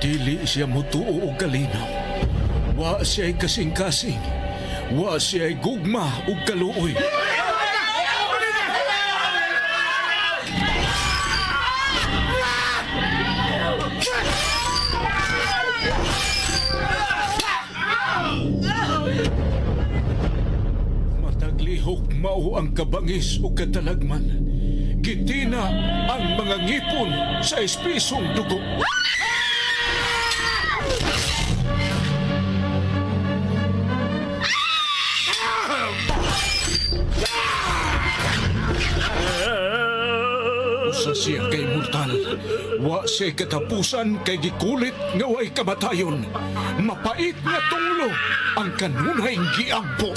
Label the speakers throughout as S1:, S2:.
S1: Dili siya mutuo og kalinaw. Wa siya'y kasing-kasing. Wa siya'y gugma ug kaluoy. Matag lihok mao ang kabangis ug katalagman. Gitina ang mga ngipon sa espisong dugo. Usa siya kay mortal. Wa siya katapusan kay gikulit nga way kamatayon. Mapait nga tunglo ang kanunay giampo.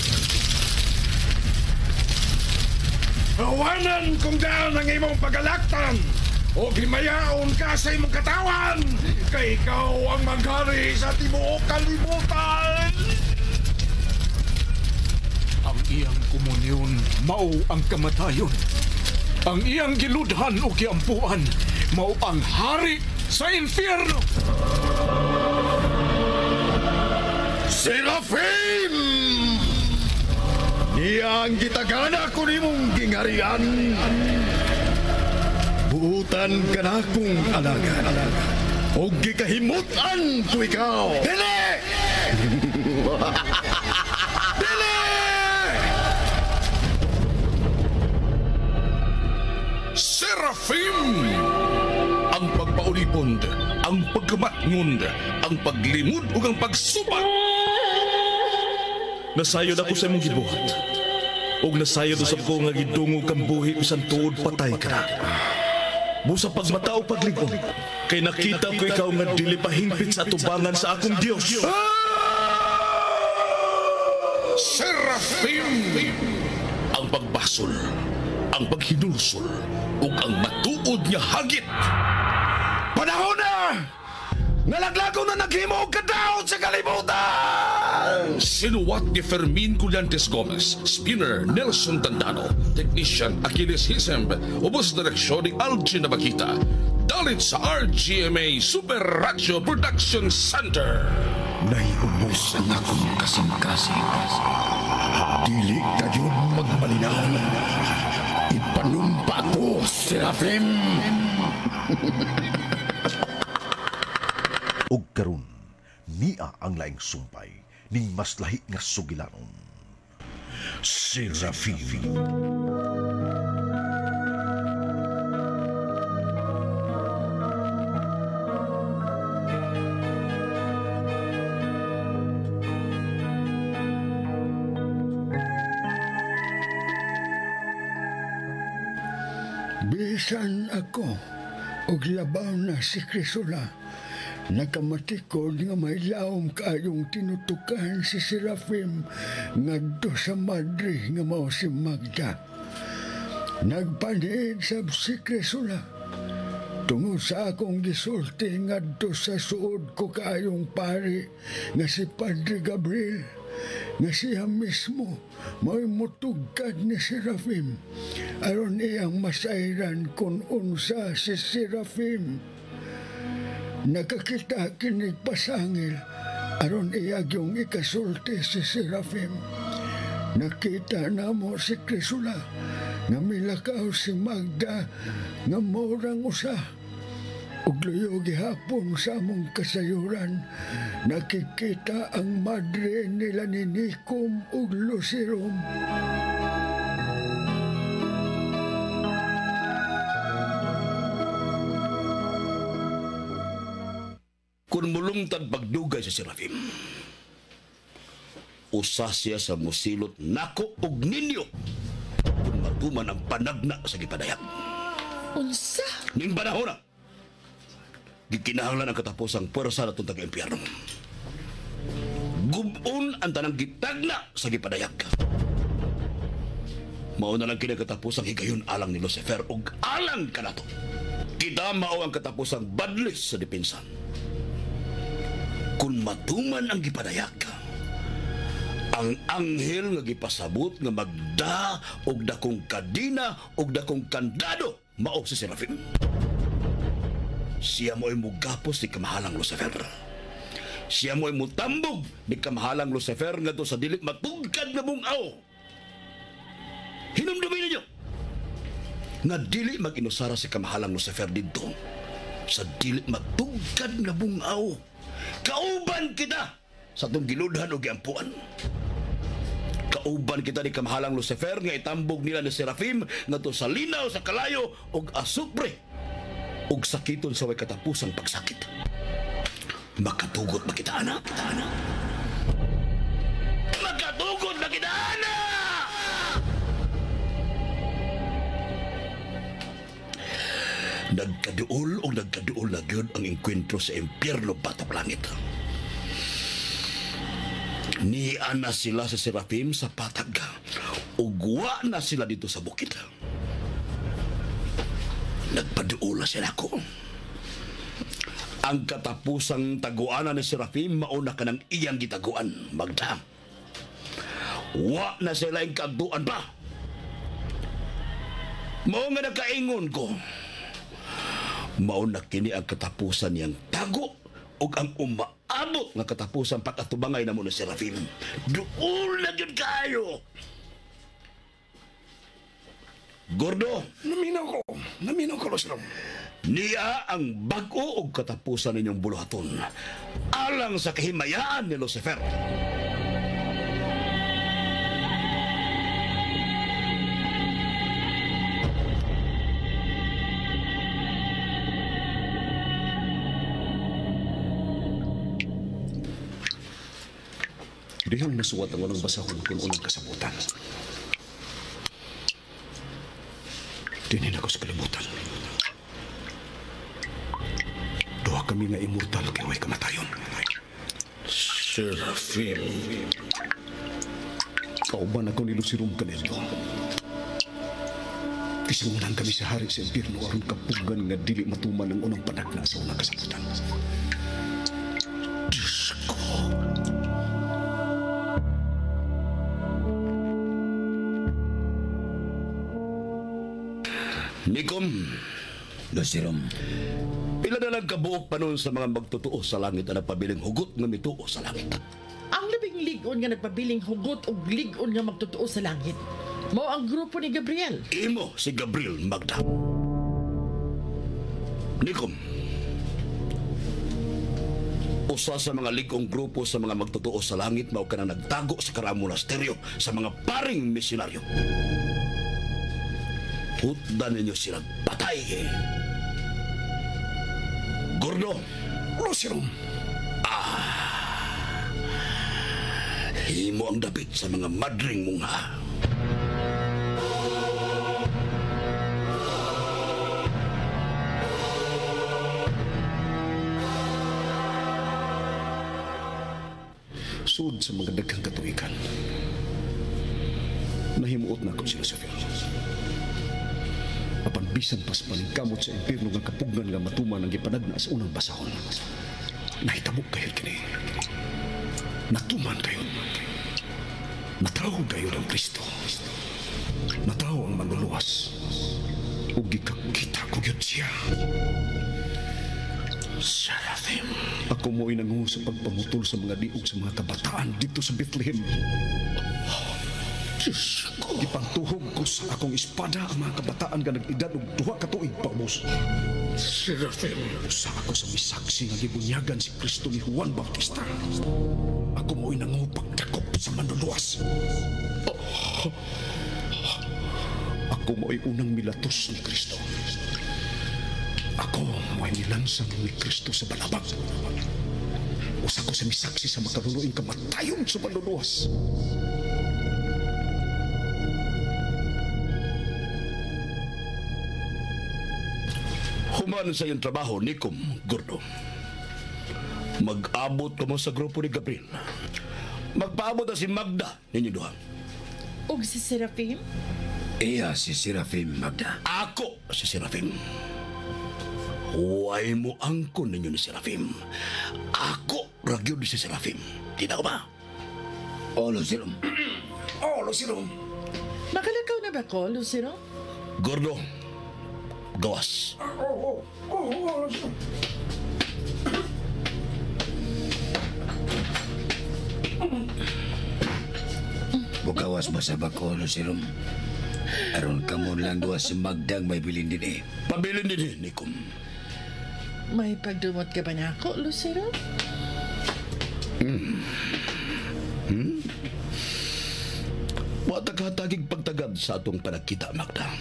S2: Awanan kung daan ang imong pagalaktan o himayaon ka sa imong katawan kay ikaw ang maghari sa tibuok kalibutan.
S1: Ang iyang komunyon mao ang kamatayon. Ang iyang giludhan o giampuan mao ang hari sa impyerno.
S2: Serafim! Niya ang gitagana ko nimong gingarian. Buutan ka na kong alagad. O gikahimutan ko ikaw. Dili! Dili!
S3: Serafim! Ang pagpaulipon, ang pagkamatngon, ang paglimod ug ang pagsubat.
S4: Nasayod ako sa imong gibuhat. Ug nasayod usab ko nga gidungog kang buhi bisan tuod patay ka na. Busa pagmata o paglig-on, kay nakita ko ikaw nga dili pa hingpit sa atubangan sa akong Dios.
S3: Serafim! Ang pagbasol, ang paghinulsol, ug ang matuod nga hagit.
S2: Panahon na! Nalaglago na naghimo og kadaot sa kalibutan!
S3: Sinuwat ni Fermin Collantes Gomez, Spinner Nelson Tandano, Technician Achilles Hisemb, ubos direksyon ni Algin Nabakita. Dalit sa RGMA Super Radio Production Center.
S2: Naiubos ang akong kasing-kasing. Dili kayo magmalinaw. Ipanumpa ko, Serafim!
S5: Ug karon niya ang laing sumpay ning mas lahi nga sugilanon. Serafim.
S6: Bisan ako og labaw na si Crisula, nakamatikod nga may laom kaayong tinutukan si Serafim ngadto sa madre nga mao si Magda. Nagpaniid sab si Crisula tungod sa akong gisulti ngadto sa suod ko kaayong pari nga si Padre Gabriel, nga siya mismo mao'y mutugkad ni Serafim aron iyang masayran kung unsa si Serafim. Nakakita kinig pasangil aron iyag yung ikasulti si Serafim. Nakita namo si Crisula nga milakaw si Magda nga maurang usa. Ug luyo gihapon sa among kasayuran, nakikita ang madre nila ni Nicom ug Lucerom.
S7: Kung mulungtad pagdugay sa Serafim, usa siya sa musilot nako og ninyo kung matuman ang panagna sa gipadayag.
S8: Unsa?
S7: Ning panahon na, gikinahanglan ang katapusang puwersa natong taga-impyerno. Gubon ang tanang gitagna sa gipadayag. Mao na lang kini katapusang higayon alang ni Lucifer ug alang kanato. Kita mao ang katapusang badlis sa depensa. Kung matuman ang gipadayag, ang anghel nga gipasabot nga magda og dakong kadina og dakong kandado mao si Serafim. Siya mo'y mugapos ni kamahalang Lucifer. Siya mo'y mutambog ni kamahalang Lucifer ngadto sa dili matugkad nga bungaw. Hinumdumi ninyo nga dili mag-inusara si kamahalang Lucifer didto sa dili matugkad nga bungaw. Kauban kita sa atong giludhan o giampuan. Kauban kita ni kamahalang Lucifer nga itambog nila ni Serafim ngadto sa linaw sa kalayo og asupre ug sakiton sa way katapusang pagsakit. Makatugot ba kita, anak? Makatugot ba kita, anak? Nagkaduol o nagkaduol na gyud ang engkwentro sa impyerno batok langit. Niya na sila sa Serafim sa patag. Ugwa na sila dito sa bukid. Nagpaduol na sila ko. Ang katapusang taguanan ni Serafim mauna ka ng iyang gitaguan, Magda. Wa na sila yung kaagduan pa. Mao nga nakaingon ko. Mao na kini ang katapusan niyang tago ug ang umaabot nga katapusan pag-atubangay na mo ni Serafim. Duol na gyud kaayo. Gordo.
S2: Naminaw ko, Lucifer.
S7: Niya ang bag-o og katapusan ninyong buluhaton alang sa kahimayaan ni Lucifer.
S1: Dihang nasuwat ang unang basahon kung unang kasabutan. Dinin ako sa kalibutan. Duha kami nga immortal kay way kamatayon.
S3: Serafim.
S1: Kauban ako ni Lucirum Canelo. Kisangunan kami sa hari sa impyerno aron kapugan nga dili matuman ang unang panagna sa unang kasabutan.
S3: Diyos ko.
S7: Nikom.
S8: Lucirum.
S7: Pila na lang kabuok pa nun sa mga magtotoo sa langit ang nagpabiling hugot nga mituo sa langit.
S9: Ang labing lig-on nga nagpabiling hugot og lig-on nga magtotoo sa langit. Mao ang grupo ni Gabriel.
S7: Imo si Gabriel Magda. Nikom. Usa sa mga lig-ong grupo sa mga magtotoo sa langit mao kanang nagtago sa karaang monasteryo sa mga paring misyonaryo. Hutdan ninyo sila patay. Gordo.
S2: Lucirum.
S7: Himo ang dapit sa mga madring mungha.
S1: Sud sa mga daghang katuigan. Nahimuot na ako si Lucifer. Apan bisan pas paningkamot sa impyerno nga kapugnan nga matuman ang gipanagna sa unang basahon. Nahitabo kayo kini. Natuman kayo. Nataw kayo ng Kristo. Nataw ang manluluwas. Ug gikakita ko gyud siya.
S3: Serafim.
S1: Ako mo'y nanguho sa pagpamutol sa mga diog sa mga kabataan dito sa Bethlehem.
S3: Diyos ko.
S1: Gipantuhog ko sa akong espada ang mga kabataan nga nag-edad og 2 ka tuig paubos.
S3: Serafim.
S1: Usa ako sa misaksi nga gibunyagan si Kristo ni Juan Bautista. Ako mo'y nanguho pagdakop sa manluluwas. Ako mo'y unang milatos ni Kristo. Ako mo'y nilansang ni Kristo sa balabag. Usa ko sa misaksi sa makaluluing kamatayon sa manluluwas.
S7: Human sa iyong trabaho, Nikom Gordo. Mag-abot ka mo sa grupo ni Gabriel. Magpaabot na si Magda ninyo duha.
S9: Og si Serafim?
S8: Iya si Serafim, Magda.
S7: Ako si Serafim. Huway mo angkon ninyo ni Serafim. Ako ragyod si Serafim. Di na ko ba?
S8: O, Lucirum.
S2: Oh, Lucirum.
S9: Makalakaw na ba ko, Lucero?
S7: Gordo, Gawas.
S6: Oo, oo, Lucero.
S8: Bukawas mo sa bako, Lucerom. Aron kamo lang duha si Magdang may bilin din eh.
S7: Pabilin din eh, Nikom.
S9: May pagdumot ka ba na ako, Lucero?
S7: Wa taghatagig pagtagad sa atong panagkita, Magda.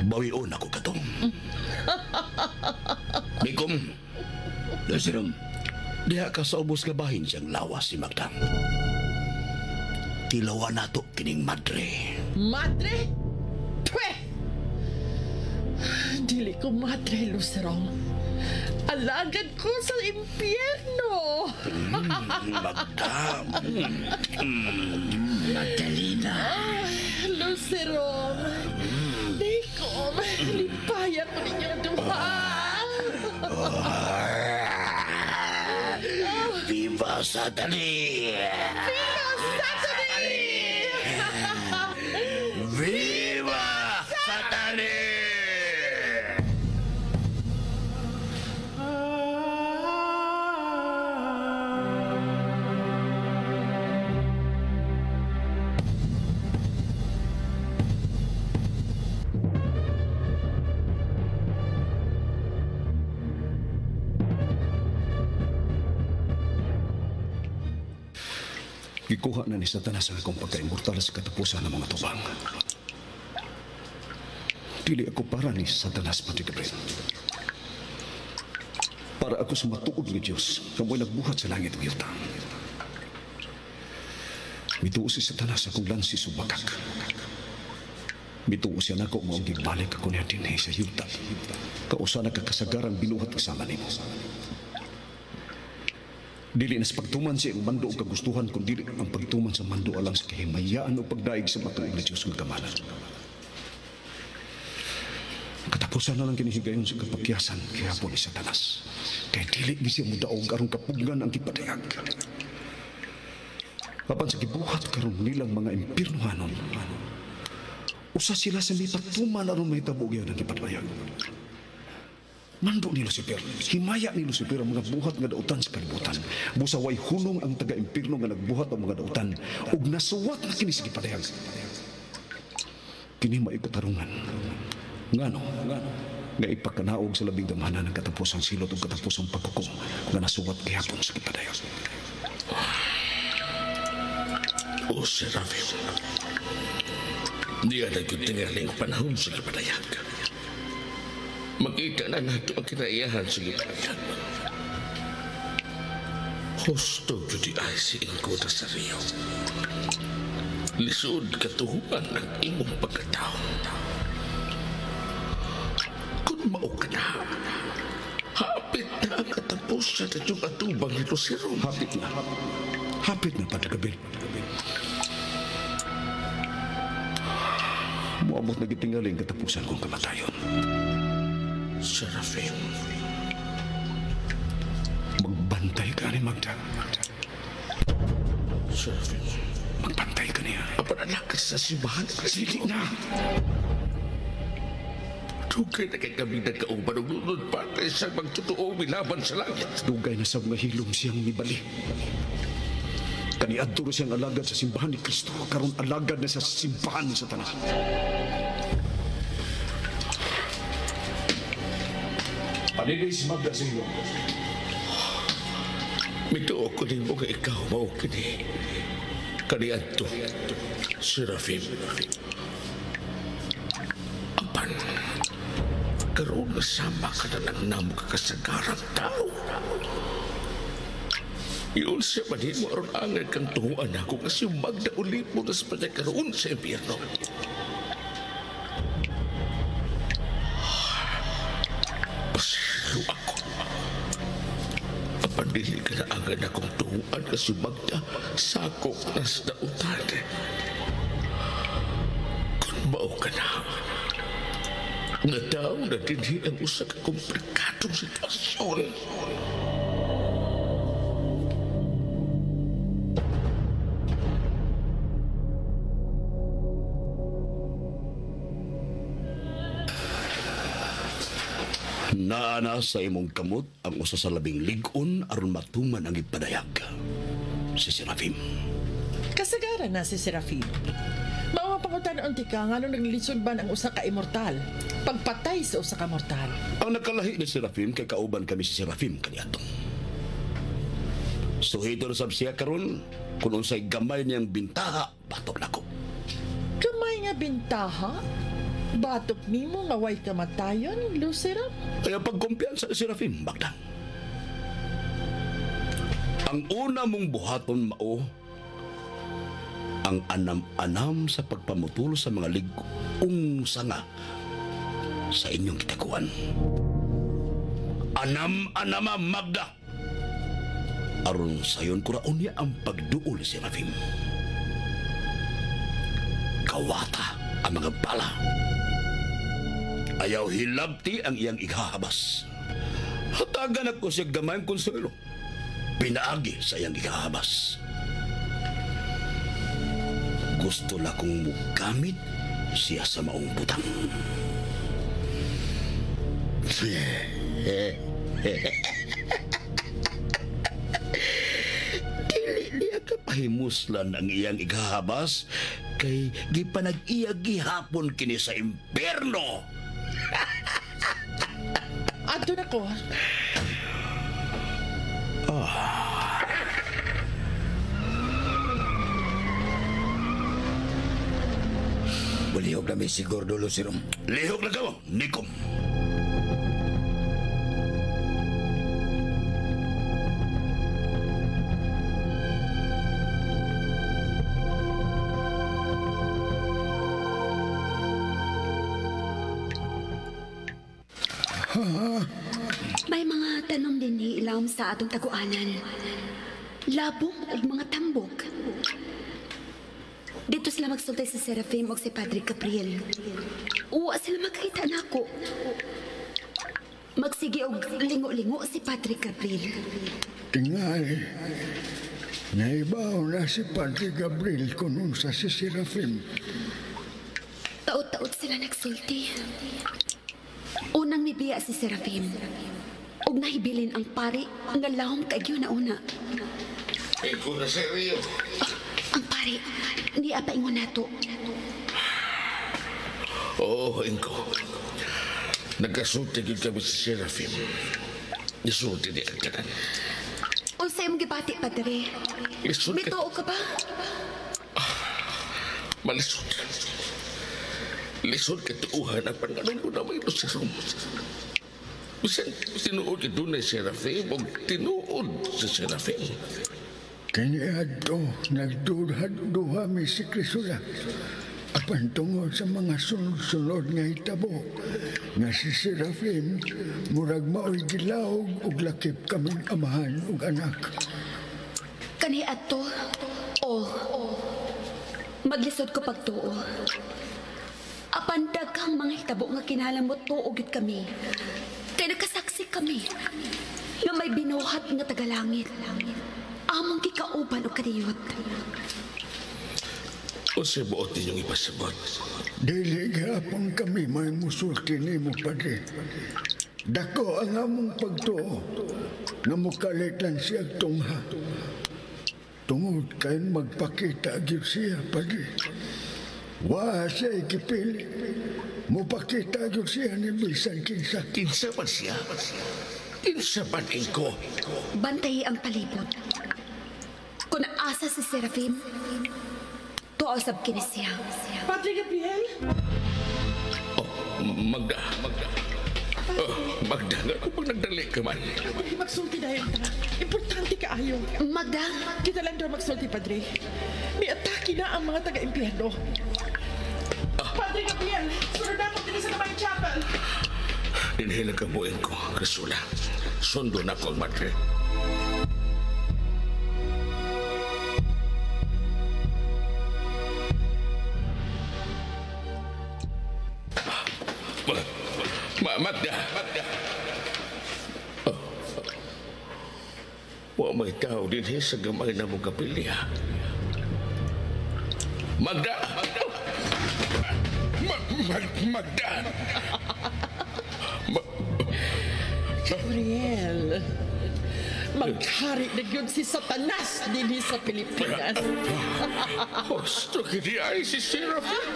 S7: Bawion ako katong. Nikom,
S8: Lucerom,
S7: diha ka sa ubos nga bahin siyang lawas si Magda. Tilawa nato kining madre.
S9: Madre? Pwe! Dili ko madre, Lucero. Alagad ko sa impyerno.
S7: Magda.
S8: Magdalena.
S9: Lucero. Nikom, lipaya ko ninyong duha.
S7: Viva Satani!
S9: Viva Satani!
S7: Viva Satani!
S1: Gikuha na ni Satanas ang akong pagka-immortal sa katapusan ng mga tubang. Dili ako para ni Satanas, Padre Gabriel. Para ako sa matuod nga Diyos, kamoy nagbuhat sa langit ug yuta. Mituo si Satanas akong lansi subakak. Mituo siya nako maong gibalik ako niya dinhi sa yuta. Kausa na kakasagarang binuhat kasama nimo. Dili na sa pagtuman sa iyang mando o kagustuhan, kundi ang pagtuman sa mando alang sa kahimayaan o pagdaig sa matuod na Diyos nga kamalan. Katapusan na lang kinihigayon sa kapagyasan kihapon ni Satanas. Kay dili ni siya mudaog aron kapugnan ang gipadayag. Apan sa gibuhat karon nilang mga impirnuhanon, usa sila sa mipatuman aron mahitabo gyud ang gipadayag. Mando ni Lucifer, himaya ni Lucifer ang mga buhat nga dautan sa kalibutan. Busa way hunong ang taga-impirno nga nagbuhat ang mga dautan ug nasuwat na kini sa gipadayag. Kini mao'y katarungan. Ngano? Nga ipakanaog sa labing damhanan ang katapusang silot ug katapusang pagkukom nga nasuwat gihapon sa gipadayag.
S3: O Serafim, diya na gyud tingaling panahon sa gipadayag. Makita na nato ang kinaiyahan sa gipadayag. Husto gyud ay si Ingko Nazario. Lisod katuhuan ang imong pagkatao. Kung mao ka na, hapit na ang katapusan at yung atubang ni Lucero.
S1: Hapit na. Hapit na, Padre Gabriel. Muabot na gitingali ang katapusan kong kamatayon.
S3: Serafim,
S1: Magbantay ka ni Magda.
S3: Serafim,
S1: Magbantay ka niya.
S3: apan anak sa simbahan.
S1: Sige na.
S3: Dugay na kay kami nagkauban og lunod patay sa magtotoo milaban sa langit.
S1: Dugay na sab nga hilom siyang mibali. Kaniadto ra siyang alagad sa simbahan ni Kristo, karon alagad na sa simbahan ni Satanas.
S4: Panigay si Magda sa ilo.
S3: Mituo ko nimo nga ikaw mao kini. Kaniadto, Serafim. Apan, karon nga sama ka na lang namo kakasagarang tao. Iyon siya man mo aron angay kang tuhuan ako kasi Magda ulit mo na sa karoon sa impyerno. Pasilo ako. Apan dili ka na agad akong tuhuan kasi Magda sakop na sa dautan. Kung mao ka na, nga daw na dinhi ang usa ka komplikadong sitwasyon.
S7: Naana sa imong kamot ang usa sa labing lig-on aron matuman ang ipadayag. Si Serafim.
S9: Kasagaran na si Serafim. Mao mapangutan-on ti ka nganong naglisod man ang usa ka immortal pagpatay sa usa ka mortal.
S7: Ang nakalahi ni Serafim kay kauban kami si Serafim kaniadtong. Suhito na sab siya karon kung unsay gamay niyang bintaha batok nako.
S9: Gamay nga bintaha? Batok nimo nga way kamatayon, Lucero?
S7: Kaya pagkumpiyansa ni Serafim, Magda. Ang una mong buhaton mao ang anam-anam sa pagpamutulo sa mga lig-ong sanga sa inyong kitakuan. Anam-anama, Magda! Aron sayon kuraon niya ang pagduol ni Serafim. Kawata ang mga bala. Ayaw hilabti ang iyang ikahabas. Hatagan ako siya gamayng konsuelo. Pinaagi sa iyang ikahabas. Gusto na kong mugamit siya sa maong butang. Dili niya kapahimuslan ang iyang ikahabas kay gipanag-iya gihapon kini sa impierno.
S9: Adto na ko.
S8: Bulihog na may siguro, Lucirum.
S7: Lihok na ka mo, Nikom.
S10: May mga tanom din ni ilawom sa atong taguanan. Labong ug mga tambok. Dito sila magsultay sa Serafim o si Padre Gabriel. Uwa sila makakita nako. Magsige og lingo-lingo si Padre Gabriel.
S6: Tingali, naibaw na si Padre Gabriel kung unsa si Serafim.
S10: Taot-taot sila nagsulti. Unang nibiya si Serafim. Ug nahibilin ang pari nga lahom kaagyo na una.
S3: Ikaw na seryo.
S10: Ang pari, niya paingon nato.
S3: Oo, Inko. Nagkasulti gyud kami si Serafim. Isulti ni ang tanan.
S10: Unsa imong gibati, Padre?
S3: Lisod
S10: May tuo ka ba?
S3: Malisod. Lisod ka tuuhan ang pangalan ko na may Lucero. Bisan tinuod ka doon Serafim o tinuod si Serafim.
S6: Kiniadto, nagduha-duha mi si Crisula. Apan tungod sa mga sunod-sunod nga hitabo, nga si Serafim, murag maoy gilaog ug lakip kaming amahan ug anak.
S10: Kani adto, oh, maglisod ko pagtuo. Apan daghang mga hitabo nga kinahanglan mo tuo gyud kami. Kay nakasaksi kami nga may binuhat nga tagalangit. Among gikauban og kadiyot.
S3: O sa buot ninyong ipasabot.
S6: Dili gihapon kami may musulti nimo, Padre. Dako ang among pagtuo nga mukalit lang siya tungha. Tungod kay magpakita gyud siya, Padre. Wa siya ikipili. Mupakita gyud siya ni bisan kinsa.
S3: Kinsa man siya? Kinsa man, Inko?
S10: Bantay ang palibot. Kung asa si Serafim, tuo sab kini siya.
S9: Padre Gabriel?
S3: Oh, Magda, Magda. Oh, Magda, kung pag nagdali ka man.
S9: Pwede magsulti dahil ta. Importante kaayo.
S10: Magda?
S9: Kita lang daw magsulti, Padre. May atake na ang mga taga-impyerno. Padre Gabriel, sunod na ako din sa Kamay Chapel.
S3: Dinhilag ka mo, Inko, Crisula. Sundo na ko ang madre. Magda! Magda! Oh. Wa may tao din sa gamay na mong kapilya. Magda! Magda! Magda!
S9: Gabriel, maghari na gyud si Satanas dinhi sa Pilipinas.
S3: Husto kini ay si Serafin.